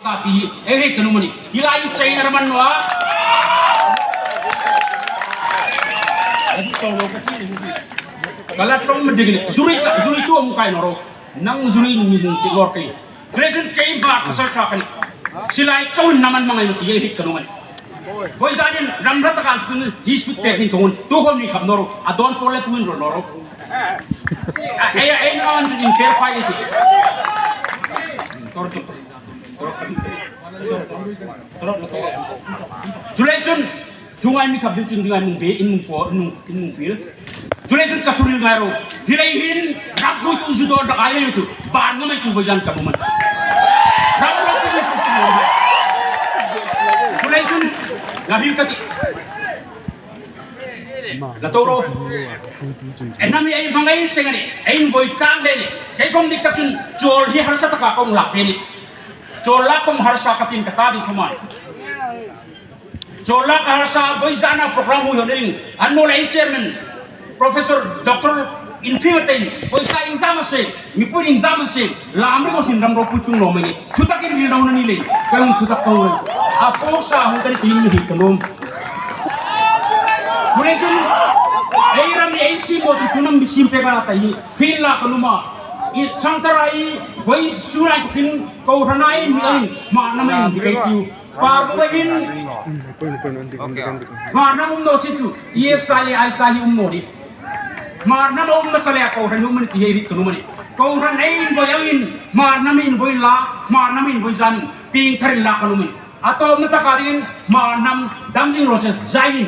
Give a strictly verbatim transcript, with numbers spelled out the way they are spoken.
Ka ti, eh, eh, ka nuom a nih. Hi lai China ram an naw a. Ka la ṭawng ma ding ni. Zuri ka, zuri tu am kai naw ro. Nang zuri ni ding ti lor kei. President kei ba ka sar ka ni. Silai chau hin naman mangai ti, eh, eh, ka nuom a nih. Voizanin ram rat kan tun hi speak pek hin ka hun. Tu khom ni khap naw ro. A don pol le tu hin ro naw ro. A, eh, eh, no, an in fair fight ti. Tor tu. Chuleiin chun, chu ngai mi khap ding chun ding ngai mung be, in mung po, in mung, in mung pil. Chuleiin chun ka thuril ngai ro. Hi lai hin, rak thui tu zu dor dak ai le chu, bar nga mai tu voizan ka bu man. Rak rak tu zu tu. Chuleiin chun, la bil ka ti. La to ro. Ei nam ei hmangai seng a nih, ei invoi tlang le ni. Kei kong dik tak chun, chawl hi harsa taka kong lak le ni. Chawl lak kong harsa ka tin ka ta ding khawm a. Chawl lak harsa voizana program hu hon ring. An mo lei chairman, Professor Doctor Infimatein, voiza exam a se, mi pui exam a se, lam ri ko hin ram ro pu chung lo mai ni. Thutakin ri lo na ni le. Kan thutak kong le. A po sa hu kan tin ni ka nom. Chuleiin chun, ei ram ni ei si mo tu nam mi sim pe ka ta hi. Phin la ka nuom a. I chang tara i, voi su lai kin, ko hana i, mi ai, ma na mai ni kai tiu. Par bu hin, ma na um no si tu, i sa le ai sa hi um no ni. Ma na um ma sa le ko hana um ni ti hei ri ka nuom a nih. Ko hana in voi in, ma na min voi la, ma na min voizan, ping thar la ka nuom a nih. A to ma ta ka ding, ma nam dam zing ro se, zai in.